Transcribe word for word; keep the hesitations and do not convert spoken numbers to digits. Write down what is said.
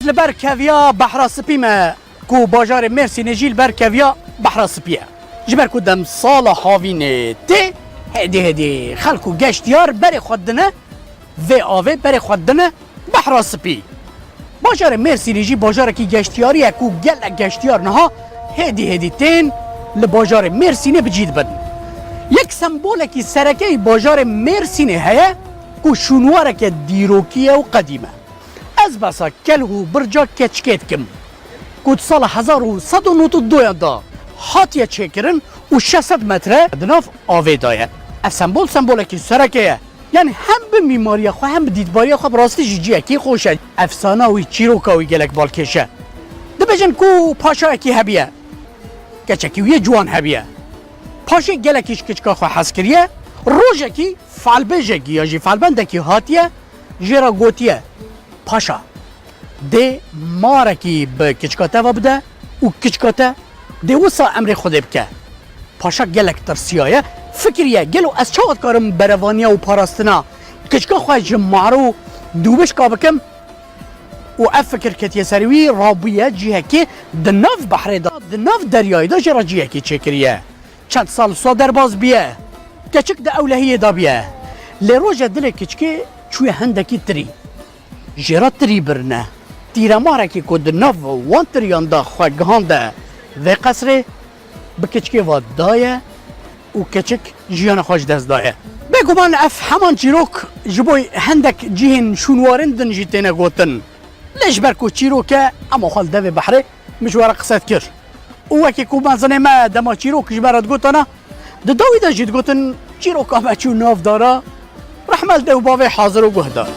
Li ber keviya Behra Spî me, ku bajarê Mêrsînê jî li ber keviya Behra Spî ye. Ji ber ku demsala havînê tê, hêdî hêdî xelk û geştiyar berê xwe dine vê avê, berê xwe dine Behra Spî. Bajarê Mêrsînê jî bajarekî geştiyarî ye ku gelek geştiyar niha hêdî hêdî tên li bajarê Mêrsînê bi cî dibin. Yek sembolekî sereke yî bajarê Mêrsînê heye ku şûnwareke dîrokî ye û qedîm e. Ez behsa kelh û birca keçikê dikim, ku di sala hezar û sed û nod û duyan de hatiye çêkirin û şeş sed metre di nav avê de ye. Ev sembol sembolekî sereke ye. Yanî hem bi mîmariya xwe hem bi dîtbariya xwe bi rastî jî cihekî xweş e. Efsana wî, çîroka wî gelek balkêş e. Dibêjin ku paşayekî hebiye. Keçekî wî yê ciwan hebiye. Paşê gelekî ji kiçika xwe hez kiriye. Rojekî falbêjekî ya jî falbendekî hatiye jê re gotiye, Paşa, dê marekî bi kiçika te ve bide û kiçika te dê wisa emrê Xwedê bike. Paşa gelek tirsiyaye, fikiriye, gelo ez çawa dikarim berevaniya û parastina kiçika xwe ji mar û dûbişka bikim? Û ev fikir ketiye ser wî, rabûye cihekê di nav behrê de, di nav deryayê de jê re cihekê çêkiriye. Çend sal wisa derbas biye. Keçik di ewlehiyê de biye. Lê roje dilê kiçikê çûye hindekî tirî. Jê re tirî birine. Tîremarekî ku di nav wan tiriyan de xwe gihande vê qesrê, bi kiçikê ve daye û kiçik jiyana xwe ji dest daye. Bêguman ev heman çîrok ji bo hindek cihên şûnwarên din jî têne gotin. Lê ji ber ku çîrok e, ema xwe li devê behrê min ji we re qise dikir. Û wekî ku mezinê me dema çîrok ji me re digotana, di dawî de jî digotin, çîroka me çû nav dara, rehme li dê û bavê hazir û guhdar.